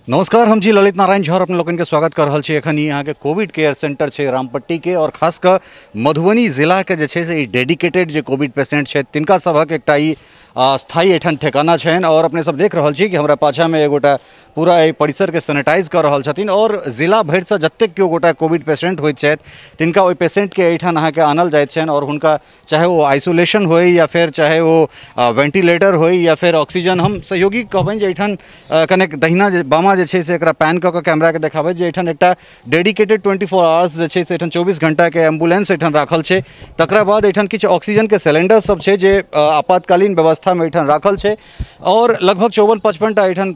नमस्कार, हम छी ललित नारायण झा और अपने लोगन के स्वागत कर रहल छी। एखन ई अहाँके कोविड केयर सेंटर छै रामपट्टी के और खास कऽ मधुबनी जिलाके जे छै से ई डेडिकेटेड जे कोविड पेशेंट छथि तिनका सभक एकटा ई स्थायी एहिठाम ठेकाना छनि। और अपने सब देख रहल छी कि हमरा पाछामे एगोटा पूरा एहि परिसरके सैनिटाइज कऽ रहल छथिन और जिला भरिसँ जतेक केओ गोटा कोविड पेशेंट होइत छथि तिनका ओहि पेशेंटके एहिठाम अहाँके आनल जाइत छनि और हुनका चाहे ओ आइसोलेशन होइ या फेर चाहे ओ वेंटिलेटर होइ या फेर ऑक्सीजन। हम सहयोगी कहबनि जे एहिठाम कनेक दहिना जे बामा जे छै से एकरा पैन कऽ कऽ कैमराके देखाबै जे एहिठाम एकटा डेडिकेटेड 24 आवर्स जे छै से एहिठाम 24 घंटाके एम्बुलेंस एहिठाम राखल छै। तकरा बाद एहिठाम किछु ऑक्सीजनके सिलेंडर सब छै जे आपातकालीन व्यवस्थामे एहिठाम राखल छै और लगभग 54-55 टा एहिठाम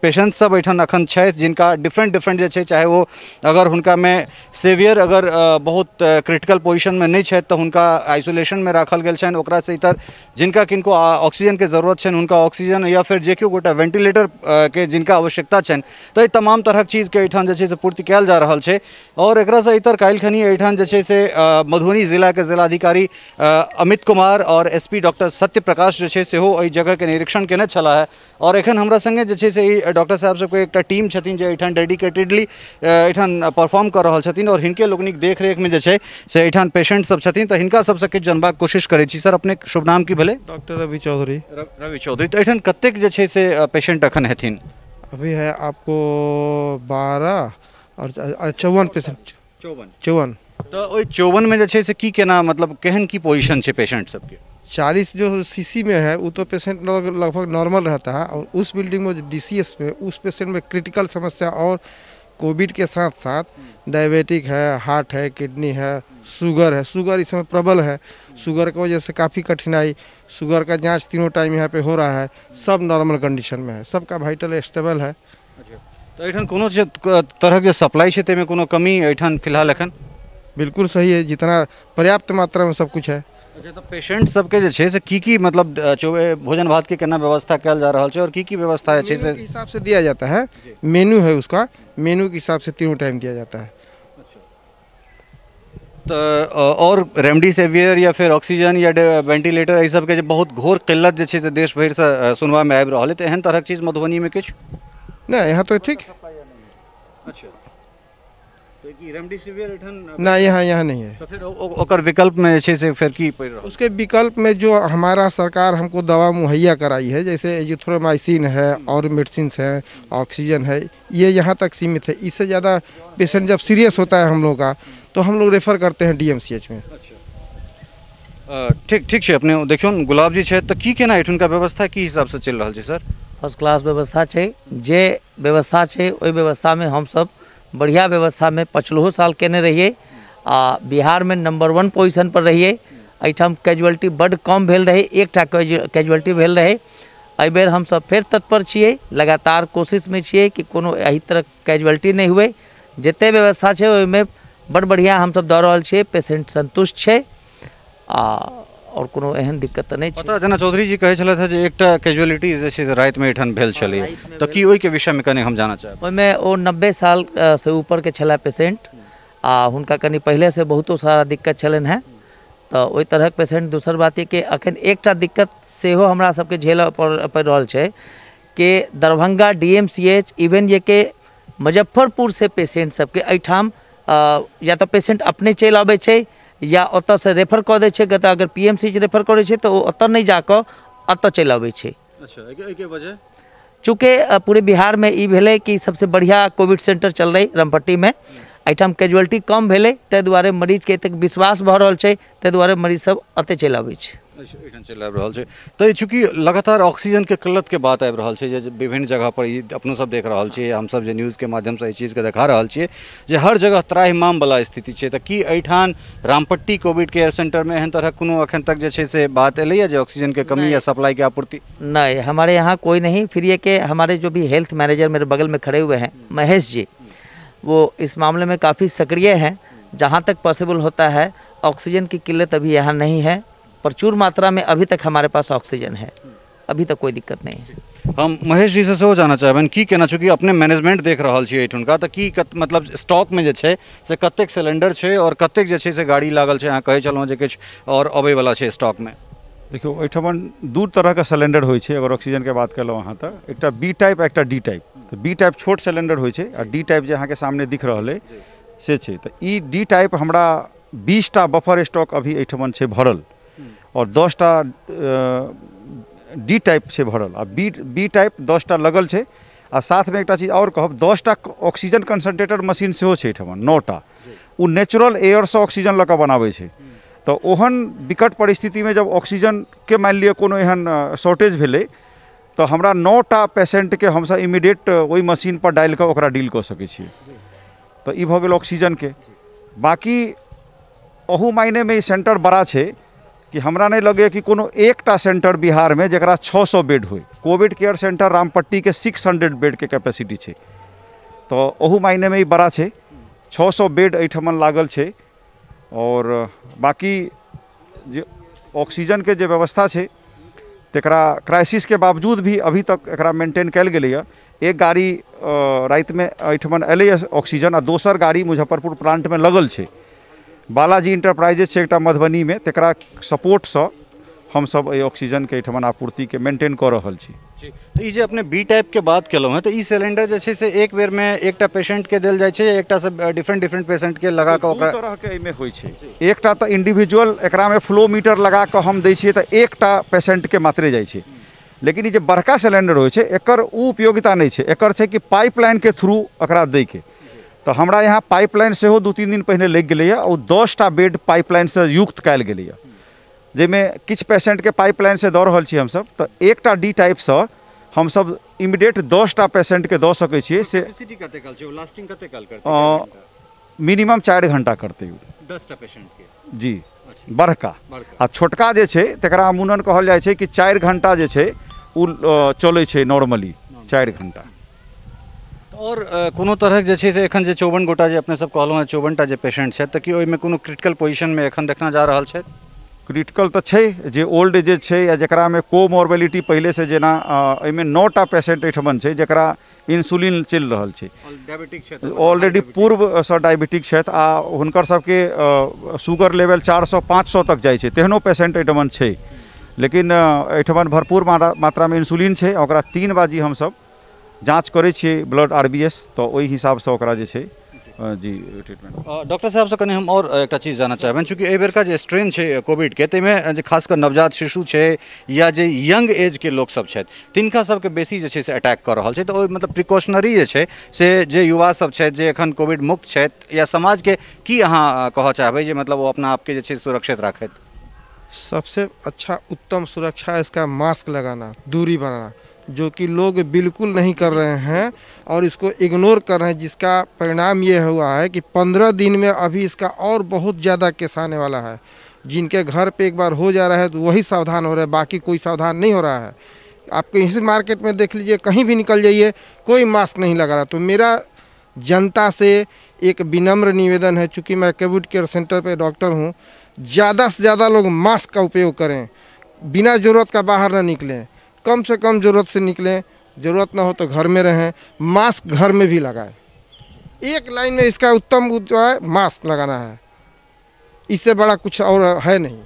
पेशेंट सब एहिठाम अखन छथि जिनका डिफरेंट डिफरेंट जे छै चाहे ओ अगर हुनकामे सेवियर अगर बहुत क्रिटिकल पोजिशनमे नहि छथि तऽ हुनका आइसोलेशनमे राखल गेल छनि। ओकरासँ इतर जिनका किनको ऑक्सीजनके जरूरत छनि हुनका ऑक्सीजन या फेर जे केओ गोटा वेंटिलेटर के जिनका आवश्यकता छनि तऽ एहि तमाम तरहक चीजके एहिठाम जे छै से पूर्ति कयल जा रहल छै। और एकरासँ इतर काल्हिखनी एहिठाम जे छै से मधुबनी जिलाके जिलाधिकारी अमित कुमार और एसपी डॉक्टर सत्य प्रकाश जे छै सेहो एहि जगहके निरीक्षण केने छलाह है। और एखन हमरा संगे जे छै से ई डॉक्टर साहब सबके एकटा टीम छथिन जे एहिठाम डेडिकेटेडली एहिठाम परफॉर्म कऽ रहल छथिन और हिनके लोकनिक देखरेखमे जे छै से एहिठाम पेशेंट सब छथिन। तऽ हिनका सबसँ किछु जानबाक कोशिश करै छी। सर, अपने शुभ नाम की भेलै? डॉक्टर रवि चौधरी। रवि चौधरी। तऽ एहिठाम कतेक जे छै से पेशेंट अखन हेथिन? अभी है आपको 12 और 54 पेशेंट। 54। तऽ ओहि 54 में जे छै से की केना मतलब केहन की पोजीशन छै पेशेंट सबके? 40 जो सीसी में है वो तो पेशेंट लगभग नॉर्मल रहता है और उस बिल्डिंग में जो डीसीएस में उस पेशेंट में क्रिटिकल समस्या और कोविड के साथ साथ डायबिटिक है, हार्ट है, किडनी है, शुगर है। शुगर इस समय प्रबल है, शुगर की वजह से काफ़ी कठिनाई। शुगर का जांच तीनों टाइम यहाँ पे हो रहा है। सब नॉर्मल कंडीशन में है, सबका वाइटल स्टेबल है। तो एहिठाम कोनो तरहक जे सप्लाई छै ताहिमे कोनो कमी एहिठाम फिलहाल एखन? बिल्कुल सही है, जितना पर्याप्त मात्रा में सब कुछ है। अच्छा, तो पेशेंट सबके जे छै से की की मतलब भोजन भात के केना व्यवस्था कयल जा रहल छै और की की व्यवस्था जे छै से? हिसाब से दिया जाता है, मेनू है उसका, मेनू के हिसाब से तीनों टाइम दिया जाता है। तो और रेमडेसिविर या फिर ऑक्सीजन या वेंटिलेटर एहि सबके जे बहुत घोर किल्लत जे छै से देश भरिसँ सुनबामे आबि रहल है, तऽ एहन तरहक चीज मधुबनीमे किछु नहीं? यहाँ तो ठीक। अच्छा, रेमडेसिविर एहिठाम ना, यहाँ यहाँ नहीं है। तो फिर ओकर विकल्प में जे छै से फिर की पड़ि रहल? उसके विकल्प में जो हमारा सरकार हमको दवा मुहैया कराई है, जैसे एजिथ्रोमाइसिन है और मेडिसिन है, ऑक्सीजन है, ये यहाँ तक सीमित है। इससे ज़्यादा पेशेंट जब सीरियस होता है हम लोग का तो हम लोग रेफर करते हैं डीएमसीएच में। अच्छा, ठीक ठीक छै। अपने देखियौ ने गुलाब जी छथि, तऽ की केना एहिठुनका व्यवस्था की हिसाबसँ चलि रहल छै सर? फर्स्ट क्लास व्यवस्था छै। जे व्यवस्था छै ओहि व्यवस्थामे हमसब बढ़िया व्यवस्थामे पछिलो साल केने रहियै आ बिहारमे नंबर 1 पोजिशन पर रहियै। एहिठाम कैजुअलिटी बड्ड कम भेल रहै, एकटा कैजुअलिटी भेल रहै। एहिबेर हमसब फेर तत्पर छियै, लगातार कोशिशमे छियै कि कोनो एहि तरह कैजुअलिटी नहि हुए। जते व्यवस्था छै ओहिमे बड्ड बढ़िया हमसब दऽ रहल छियै, पेशेंट संतुष्ट छै आ और कोनो एहन दिक्कत तऽ नहि छै। पता जेना चौधरी जी कहै छलथि जे एकटा कैजुअलिटी जे छै से रातिमे एहिठाम भेल छलै, तऽ की ओहिके विषयमे कनि हम जानऽ चाहब? ओहिमे ओ 90 साल से ऊपरके छलै पेशेंट आ हुनका कनि पहिलेसँ बहुतो सारा दिक्कत छलनि हेँ, तऽ ओहि तरहक पेशेंट। दोसर बात ई कि अखन एकटा दिक्कत सेहो हमरा सबके झेलऽ पड़ि रहल छै कि दरभंगा डीएमसीएच इवन जे कि मुजफ्फरपुरसँ पेशेंट सबके एहिठाम या तऽ पेशेंट अपने चलि अबै छै या ओतऽसँ रेफर कऽ दै छै। तऽ अगर पीएमसीएच रेफर करै छै तऽ ओ ओतऽ नहि जाकऽ एतऽ चलि अबै छै। अच्छा, एहिके वजह? चूँकि पूरे बिहारमे ई भेलै कि सबसँ बढ़िया कोविड सेंटर चललै रामपट्टीमे, एहिठाम कैजुअलिटी कम भेलै, ताहि दुआरे मरीजके एतेक विश्वास भऽ रहल छै, ताहि दुआरे मरीज सब एतऽ चलि अबै छै। एहिठाम चलि आबि रहल छै। तऽ चूँकि लगातार ऑक्सीजनके किल्लतके बात आबि रहल छै जे विभिन्न जगह पर ई अपनो सब देख रहल छियै, हमसब जे न्यूज़के माध्यमसँ एहि चीजके देखा रहल छियै जे हर जगह त्राहिमामवला स्थिति छै, तऽ की एहिठाम रामपट्टी कोविड केयर सेंटरमे एहन तरहक कोनो अखन तक जे छै से बात एलैए जे ऑक्सीजनके कमी या सप्लाईके आपूर्ति? नहीं, हमारे यहाँ कोई नहीं। फिर ये कि हमारे जो भी हेल्थ मैनेजर मेरे बगल में खड़े हुए हैं महेश जी, वो इस मामले में काफ़ी सक्रिय हैं। जहाँ तक पॉसिबल होता है ऑक्सीजन की किल्लत अभी यहाँ नहीं है, प्रचुर मात्रा में अभी तक हमारे पास ऑक्सीजन है, अभी तक कोई दिक्कत नहीं है। हम महेश जी से सेहो जानऽ चाहबनि की केना, चूँकि अपने मैनेजमेंट देख रहल छियै एहिठुनका, तऽ की मतलब स्टॉकमे जे छै से कतेक सिलेंडर छै और कतेक जे छै से गाड़ी लागल छै? अहाँ कहै छलहुँ जे किछु और अबैवला छै स्टॉकमे। देखियौ, एहिठमन दू तरहके सिलेंडर होइ छै। अगर ऑक्सीजनके बात केलहुँ अहाँ तऽ एकटा बी टाइप, एकटा डी टाइप। तऽ बी टाइप छोट सिलेंडर होइ छै आ डी टाइप जे अहाँके सामने दिख रहल अइ से छै। तऽ ई डी टाइप हमरा 20टा बफर स्टॉक अभी एहिठमन छै भरल और 10टा डी टाइप छै भरल आ बी टाइप 10टा लगल छै। आ साथमे एकटा चीज आओर कहब, 10टा ऑक्सीजन कंसंट्रेटर मशीन सेहो छै एहिठमन, 9टा। ओ नेचुरल एयरसँ ऑक्सीजन लऽ कऽ बनाबै छै। तऽ ओहन विकट परिस्थितिमे जब ऑक्सीजनके मानि लिअ कोनो एहन शॉर्टेज भेलै तऽ हमरा 9टा पेशेंटके हमसब इमीडिएट ओहि मशीनपर डालि कऽ ओकरा डील कऽ सकै छियै। तऽ ई भऽ गेल ऑक्सीजनके। बाँकी अहू मायनेमे ई सेंटर बड़ा छै कि हमरा नहि लगैए कि कोनो एकटा सेंटर बिहारमे जकरा 600 बेड होइ। कोविड केयर सेंटर रामपट्टीके 600 बेडके कैपेसिटी छै, तऽ ओहू मायनेमे ई बड़ा छै। 600 बेड एहिठमन लागल छै। और बाकी जे ऑक्सीजनके जे व्यवस्था छै तकरा क्राइसिसके बावजूद भी अभी तक एकरा मेंटेन कयल गेलैए। एक गाड़ी रातिमे एहिठमन एलैए ऑक्सीजन आ दोसर गाड़ी मुजफ्फरपुर प्लांटमे लगल छै। बालाजी इंटरप्राइजेज छै एकटा मधुबनीमे, तकरा सपोर्टसँ हमसब एहि ऑक्सीजनके एहिठमन आपूर्तिके मेंटेन कऽ रहल छी। तऽ ई जे अपने बी टाइपके बात केलहुँ हेँ, तऽ ई सिलेंडर जे छै से एक बेरमे एकटा पेशेंटके देल जाइ छै या एकटा से डिफरेंट डिफरेंट पेशेंटके लगा कऽ ओकरा? दू तरहके एहिमे होइ छै। एकटा तऽ इंडिविजुअल एकरामे फ्लो मीटर लगा कऽ हम दै छियै तऽ एकटा पेशेंटके मात्रे जाइ छै। लेकिन ई जे बड़का सिलेंडर होइ छै एकर ओ उपयोगिता नहि छै। एकर छै कि पाइपलाइनके थ्रू एकरा दैके। तऽ हमरा यहाँ पाइपलाइन सेहो 2-3 दिन पहिने लागि गेलैए। ओ 10टा बेड पाइपलाइनसँ युक्त कयल गेलैए, जाहिमे किछु पेशेंटके पाइपलाइनसँ दऽ रहल छी हमसब। तऽ एकटा डी टाइपसँ हमसब इमीडिएट 10टा पेशेंटके दऽ सकै छियै। से मिनिमम 4 घंटा करतै ओ 10टा पेशेंटके। जी, बड़का। आ छोटका जे छै तकरा अमूनन कहल जाइ छै कि 4 घंटा जे छै ओ चलै छै नॉर्मली 4 घंटा। और कोनो तरहक जे छै से एखन जे 54 गोटा जे अपने सब कहलहुँ हेँ 54टा जे पेशेंट छथि, तऽ की ओहिमे कोनो क्रिटिकल पोजिशनमे एखन देखना जा रहल छथि? क्रिटिकल तऽ छै जे ओल्ड एज छै या जकरामे कोमॉर्बिलिटी पहिलेसँ, जेना एहिमे 9टा पेशेंट एहिठमन छै जकरा इंसुलिन चलि रहल छै, ऑलरेडी पूर्वसँ डायबिटिक छथि आ हुनकर सबके शुगर लेवल 400-500 तक जाइ छै, तेहनो पेशेंट एहिठमन छै। लेकिन एहिठमन भरपूर मात्रामे इंसुलिन छै। ओकरा 3 बाजी हमसब जाँच करै छियै ब्लड RBS, तऽ ओहि हिसाबसँ ओकरा जे छै जी ट्रीटमेंट। डॉक्टर साहबसँ कनि हम आओर एकटा चीज जानऽ चाहबनि, चूँकि एहि बेरका जे स्ट्रेन छै कोविडके ताहिमे जे खास कऽ नवजात शिशु छै या जे यंग एजके लोकसब छथि तिनका सबके बेसी जे छै से अटैक कऽ रहल छै। तऽ ओहि मतलब प्रिकॉशनरी जे छै से जे युवा सब छथि जे एखन कोविड मुक्त छथि या समाजके की अहाँ कहऽ चाहबै जे मतलब ओ अपना आपके जे छै सुरक्षित राखथि? सबसे अच्छा उत्तम सुरक्षा इसका मास्क लगाना, दूरी बनाना, जो कि लोग बिल्कुल नहीं कर रहे हैं और इसको इग्नोर कर रहे हैं, जिसका परिणाम ये हुआ है कि 15 दिन में अभी इसका और बहुत ज़्यादा केस आने वाला है। जिनके घर पे एक बार हो जा रहा है तो वही सावधान हो रहा है, बाकी कोई सावधान नहीं हो रहा है। आप कहीं से मार्केट में देख लीजिए, कहीं भी निकल जाइए, कोई मास्क नहीं लगा रहा। तो मेरा जनता से एक विनम्र निवेदन है, चूँकि मैं कोविड केयर सेंटर पर डॉक्टर हूँ, ज़्यादा से ज़्यादा लोग मास्क का उपयोग करें, बिना ज़रूरत का बाहर ना निकलें, कम से कम ज़रूरत से निकलें, ज़रूरत ना हो तो घर में रहें, मास्क घर में भी लगाएं। एक लाइन में इसका उत्तम उपाय मास्क लगाना है, इससे बड़ा कुछ और है नहीं।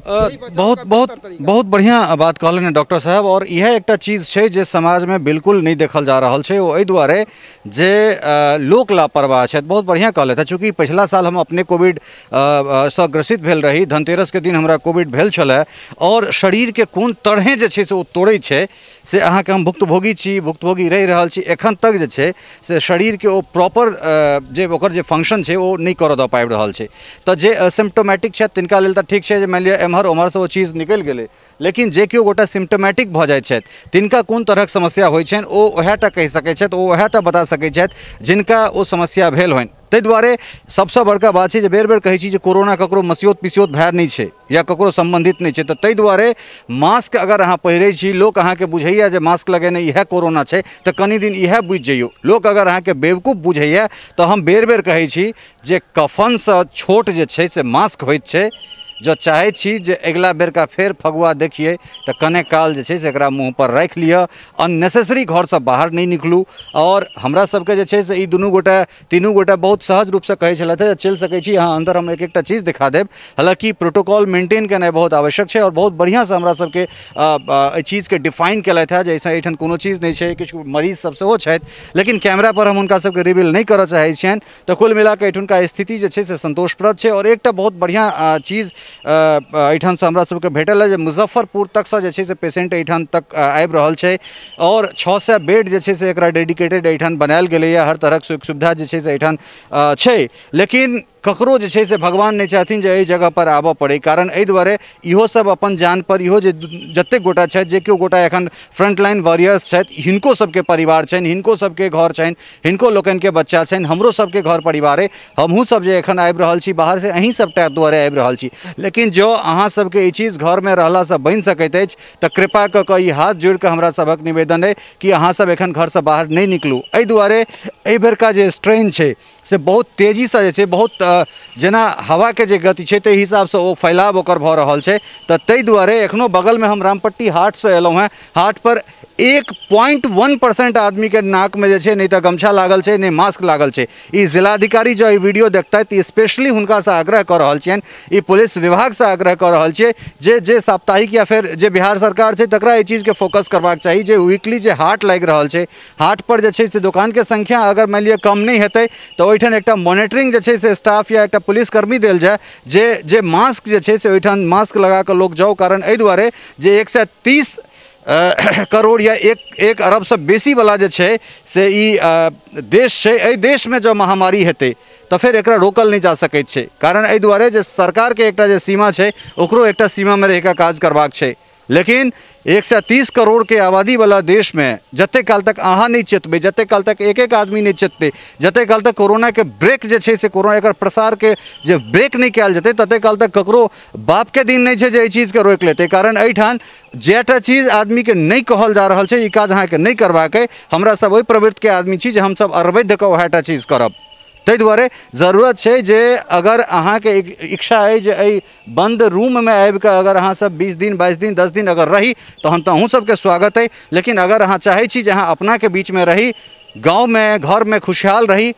बहुत बहुत बहुत बढ़िया बात कहलनि डॉक्टर साहब। और इएह एकटा चीज छै जे समाजमे बिल्कुल नहि देखल जा रहल छै, ओ एहि दुआरे जे लोक लापरवाह छथि। बहुत बढ़िया कहलथि। चूँकि पछिला साल हम अपने कोविड सँ ग्रसित भेल रही, धनतेरसके दिन हमरा कोविड भेल छलै और शरीरके कोन तरहे जे छै से ओ तोड़ै छै से अहाँके हम भुक्तभोगी छी, भुक्तभोगी रहि रहल छी। एखन तक जे छै से शरीरके ओ प्रॉपर जे ओकर जे फंक्शन छै ओ नहि करऽ दऽ पाबि रहल छै। तऽ जे एसिम्टोमेटिक छथि तिनका लेल तऽ ठीक छै जे मानि लिअ एम्हर ओम्हरसँ ओ चीज निकलि गेलै, लेकिन जे केओ गोटा सिम्टोमेटिक भऽ जाइत छथि तिनका कोन तरहक समस्या होइ छनि ओ उएहटा कहि सकै छथि, ओ उएहटा बता सकै छथि जिनका ओ समस्या भेल होइन। ताहि दुआरे सबसँ बड़का बात छै जे बेर बेर कहै छी जे कोरोना ककरो मसियोत पिसियोत भाय नहि छै या ककरो सम्बन्धित नहि छै। तऽ ताहि दुआरे मास्क अगर अहाँ पहिरै छी, लोक अहाँके बुझैया जे मास्क लगेने इएह कोरोना छै, तऽ कनि दिन इएह बुझि जइयौ। लोक अगर अहाँके बेवकूफ बुझैया तऽ हम बेर बेर कहै छी जे कफनसँ छोट जे छै से मास्क होइत छै। जँ चाहै छी जे अगिला बेरका फेर फगुआ देखिए तऽ कने काल जे छै से एकरा मुँह पर राखि लिअ, अननेसेसरी घरसँ बाहर नहि निकलू। आओर हमरा सबके जे छै से ई दुनू गोटा तीनू गोटा बहुत सहज रूपसँ कहै छलथि जे चलि सकै छी अहाँ अन्दर, हम एक एकटा चीज दिखा देब। हालाँकि प्रोटोकॉल मेंटेन केनाइ बहुत आवश्यक छै आओर बहुत बढ़िआँसँ हमरा सबके एहि चीजके डिफाइन केलथि हेँ, जाहिसँ एहिठाम कोनो चीज नहि छै। किछु मरीज सब सेहो छथि, लेकिन कैमरा पर हम हुनका सबके रिवील नहि करऽ चाहै छियनि। तऽ कुल मिलाकऽ एहिठुनका स्थिति जे छै से संतोषप्रद छै। आओर एकटा बहुत बढ़िआँ चीज एहिठामसँ हमरा सबके भेटल है जे मुजफ्फरपुर तकसँ जे छै से पेशेंट एहिठाम तक आबि रहल छै आओर 600 बेड जे छै से एकरा डेडिकेटेड एहिठाम बनायल गेलैए। हर तरहक सुख सुविधा जे छै से एहिठाम छै, लेकिन ककरो जे छै से भगवान नहि चाहथिन जे एहि जगह पर आबऽ पड़ै। कारण एहि दुआरे इहो सब अपन जान पर, इहो जे जतेक गोटा छथि, जे केओ गोटा एखन फ्रंटलाइन वॉरियर्स छथि, हिनको सबके परिवार छनि, हिनको सबके घर छनि, हिनको लोकनिके बच्चा छनि, हमरो सबके घर परिवार अइ, हमहूँ सब जे एखन आबि रहल छी बाहरसँ अहीं सबटा दुआरे आबि रहल छी। लेकिन जँ अहाँ सबके ई चीज घरमे रहलासँ बनि सकैत अछि तऽ कृपा कऽ कऽ ई हाथ जोड़िकऽ हमरा सभक निवेदन अइ कि अहाँ सब एखन घरसँ बाहर नहि निकलू। एहि दुआरे एहि बेरका जे स्ट्रेन छै से बहुत तेजीसँ जे छै, बहुत जेना हवाके जे गति छै ताहि हिसाबसँ ओ फैलाव ओकर भऽ रहल छै। तऽ ताहि दुआरे एखनो बगलमे हम रामपट्टी हाटसँ एलहुँ हेँ, हाट पर 1.1% आदमीके नाकमे जे छै नहि तऽ गमछा लागल छै, नहि मास्क लागल छै। ई जिलाधिकारी जँ ई वीडियो देखतथि, स्पेशली हुनकासँ आग्रह कऽ रहल छियनि, ई पुलिस विभागसँ आग्रह कऽ रहल छियै जे जे साप्ताहिक या फेर जे बिहार सरकार छै तकरा एहि चीजके फोकस करबाक चाही जे वीकली जे हाट लागि रहल छै, हाट पर जे छै से दोकानके संख्या अगर मानि लिअ कम नहि हेतै तऽ ओहिठाम एकटा मॉनिटरिंग जे छै से स्टाफ या एकटा पुलिसकर्मी देल जाय जे जे मास्क जे छै से ओहिठाम मास्क लगा कऽ लोक जाउ। कारण एहि दुआरे जे 130 करोड़ या एक अरबसँ बेसीवला जे छै से ई देश छै, एहि देशमे जँ महामारी हेतै तऽ फेर एकरा रोकल नहि जा सकैत छै। कारण एहि दुआरे जे सरकारके एकटा जे सीमा छै ओकरो एकटा सीमामे रहिकऽ काज करबाक छै। लेकिन 130 करोड़के आबादीवला देशमे जतेक काल तक अहाँ नहि चेतबै, जतेक काल तक एक एक आदमी नहि चेततै, जतेक काल तक कोरोनाके ब्रेक जे छै से कोरोना एकर प्रसारके जे ब्रेक नहि कयल जेतै ततेक काल तक ककरो बापके दिन नहि छै जे एहि चीजके रोकि लेतै। कारण एहिठाम जेटा चीज आदमीके नहि कहल जा रहल छै ई काज अहाँके नहि करबाक अइ, हमरा सब ओहि प्रवृत्तिके आदमी छी जे हमसब अरबैध कऽ उएहटा चीज करब। ताहि दुआरे जरूरत छै जे अगर अहाँके इच्छा अइ जे एहि बन्द रूममे आबिकऽ अगर अहाँ सब 20 दिन 22 दिन 10 दिन अगर रही तहन तऽ अहूँ सबके स्वागत अइ। लेकिन अगर अहाँ चाहै छी जे अहाँ अपनाके बीचमे रही, गाँवमे घरमे खुशहाल रही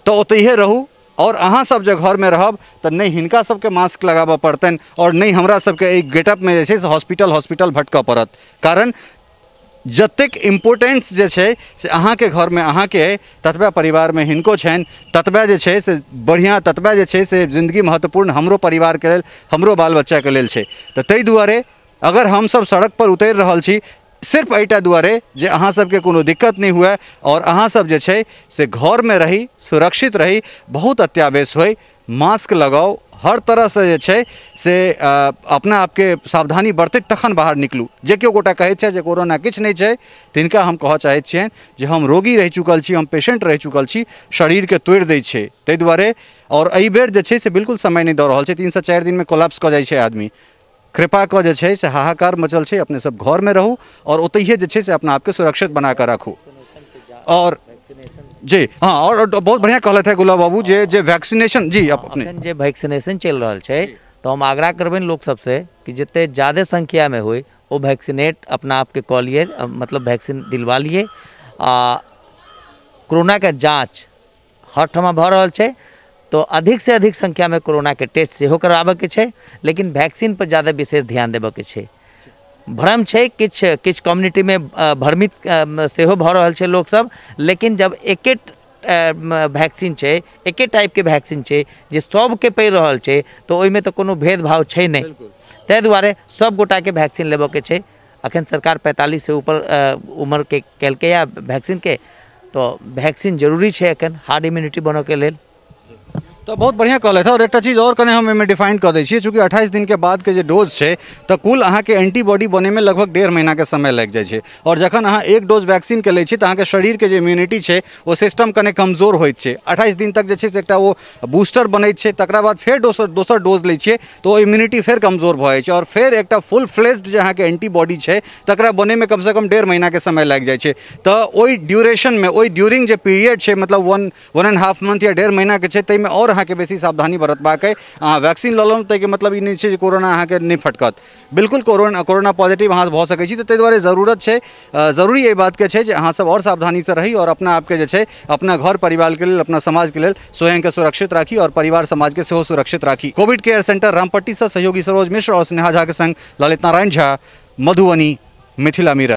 तऽ ओतहिए रहू। आओर अहाँ सब जे घरमे रहब तऽ नहि हिनका सबके मास्क लगाबऽ पड़तनि आओर नहि हमरा सबके एहि गेटअपमे जे छै से हॉस्पिटल हॉस्पिटल भटकऽ पड़त। कारण जतेक इम्पोर्टेंस जे छै से अहाँके घरमे अहाँके अइ, ततबे परिवारमे हिनको छनि, ततबे जे छै से बढ़िआँ, ततबे जे छै से जिन्दगी महत्वपूर्ण हमरो परिवारके लेल, हमरो बाल बच्चाके लेल छै। तऽ ताहि दुआरे अगर हमसब सड़क पर उतरि रहल छी सिर्फ एहिटा दुआरे जे अहाँ सबके कोनो दिक्कत नहि हुए आओर अहाँ सब जे छै से घरमे रही, सुरक्षित रही, बहुत अत्यावश्यक होइ, मास्क लगाउ, हर तरहसँ जे छै से अपना आपके सावधानी बरतैत तखन बाहर निकलू। जे केओ गोटा कहै छै जे कोरोना किछु नहि छै तिनका हम कहऽ चाहै छियनि जे हम रोगी रहि चुकल छी, हम पेशेंट रहि चुकल छी, शरीरके तोड़ि दै छै। ताहि दुआरे आओर एहिबेर जे छै से बिल्कुल समय नहि दऽ रहल छै, 3 से 4 दिनमे कोलैप्स कऽ जाइ छै आदमी। कृपा कऽ जे छै से हाहाकार मचल छै, अपने सब घरमे रहू आओर ओतहिए जे छै से अपना आपके सुरक्षित बना कऽ राखू। आओर जी हाँ, और बहुत बढ़िया कहलथि है गुलाब बाबू जे जे वैक्सीनेशन जी अपने जे वैक्सीनेशन चलि रहल छै तऽ हम आग्रह करबनि लोक सबसे कि जते ज़्यादा संख्यामे होय ओ वैक्सीनेट अपना आपके कऽ लिए, मतलब वैक्सीन दिलवा लिए। आ कोरोनाके जाँच हर ठमा भऽ रहल छै तो अधिक से अधिक संख्यामे कोरोनाके टेस्ट सेहो कराबऽके छै, लेकिन वैक्सीन पर ज़्यादा विशेष ध्यान देबऽके छै। भ्रम छै, किछु किछु कम्युनिटीमे भ्रमित सेहो भऽ रहल छै लोकसब, लेकिन जब एके वैक्सीन छै, एके टाइपके वैक्सीन छै जे सबके पड़ि रहल छै तऽ ओहिमे तऽ कोनो भेदभाव छै नहि, ताहि दुआरे सब गोटाके वैक्सीन लेबऽके छै। अखन सरकार 45 से ऊपर उम्रके केलकैए वैक्सीनके, तऽ वैक्सीन जरूरी छै अखन हार्ड इम्यूनिटी बनऽके लेल। तो बहुत बढ़िया कहलथि। और एकटा चीज़ और कने हम एहिमे डिफाइन कऽ दै छियै, चूँकि 28 दिन के बाद के जे डोज छै तऽ कुल अहाँके एंटीबॉडी बनैमे लगभग 1.5 महीना के समय लागि जाइ छै। और जखन अहाँ एक डोज वैक्सीन के लै छी तऽ अहाँके शरीरके जे इम्यूनिटी छै ओ सिस्टम कने कमजोर होइत छै। 28 दिन तक जे छै से एकटा ओ बूस्टर बनैत छै, तकरा बाद फेर दोसर डोज लै छियै तऽ ओ इम्यूनिटी फेर कमजोर भऽ जाइ छै और फेर एकटा फुल फ्लेज्ड जे अहाँके एंटीबॉडी छै तकरा बनैमे कमसँ कम 1.5 महीना के समय लागि जाइ छै। तऽ ओहि ड्यूरेशनमे, ओहि ड्यूरिंग जे पीरियड छै, मतलब 1.5 मंथ या 1.5 महीना के छै, ताहिमे और अहाँके बेसी सावधानी बरतबाक अइ। अहाँ वैक्सीन लऽ लेलहुँ ताहिके मतलब ई नहि छै जे कोरोना अहाँके नहि फटकत, बिल्कुल कोरोना पॉजिटिव अहाँ भऽ सकै छी। तऽ ताहि दुआरे जरूरत छै, जरूरी एहि बातके छै जे अहाँसब आओर सावधानीसँ रही आओर अपना आपके जे छै अपना घर परिवारके लेल, अपना समाजके लेल स्वयंके सुरक्षित राखी आओर परिवार समाजके सेहो सुरक्षित राखी। कोविड केयर सेंटर रामपट्टीसँ सहयोगी सरोज मिश्र और स्नेहा झा के संग ललित नारायण झा, मधुबनी, मिथिला मिरर।